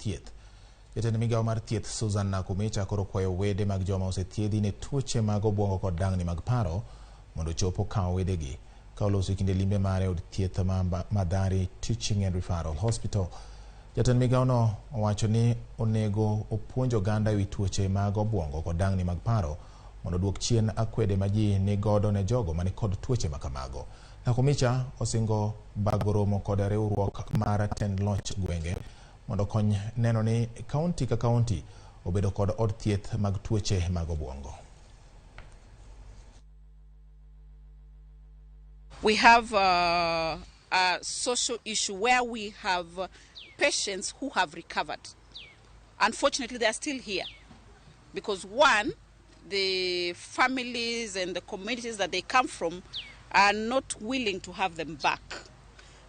thieth. Jatend migawo mar thieth Susan Nakhumicha koro kwayo wede mag joma osethiedhi ne tuoche mag obwongo kod dang'ni mag paro mondo ochop okaw wedegi. Ka oloso e kinde limbe mare e od thieth ma Mathari Teaching and Referral Hospital. Jatend migawono owacho ni onego opuonj oganda ewi tuoche mag obwongo kod dang'ni mag paro mondo oduok chien akwede ma ji ni godo ne jogo mani kod tuoche ma kamago. Nakhumicha osingo bago romo kod riwruok mar tend loch gwenge mondo okony neno ni kaunti ka kaunti obedo kod od thieth mag tuoche mag obwongo. We have a social issue where we have patients who have recovered. Unfortunately, they are still here because, one, the families and the communities that they come from are not willing to have them back.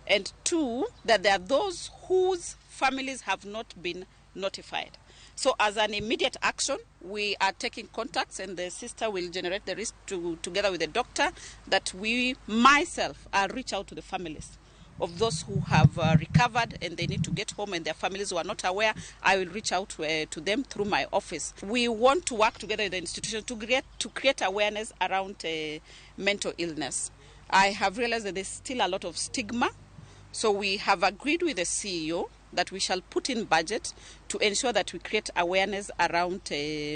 And two, that there are those whose families have not been notified. So as an immediate action, we are taking contacts, and the sister will generate the risk together with the doctor that we, myself, I'll reach out to the families of those who have recovered and they need to get home and their families who are not aware. I will reach out to them through my office. We want to work together with the institution to create awareness around mental illness. I have realized that there's still a lot of stigma, so we have agreed with the CEO that we shall put in budget to ensure that we create awareness around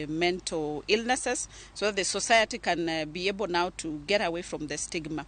mental illnesses so that the society can be able now to get away from the stigma.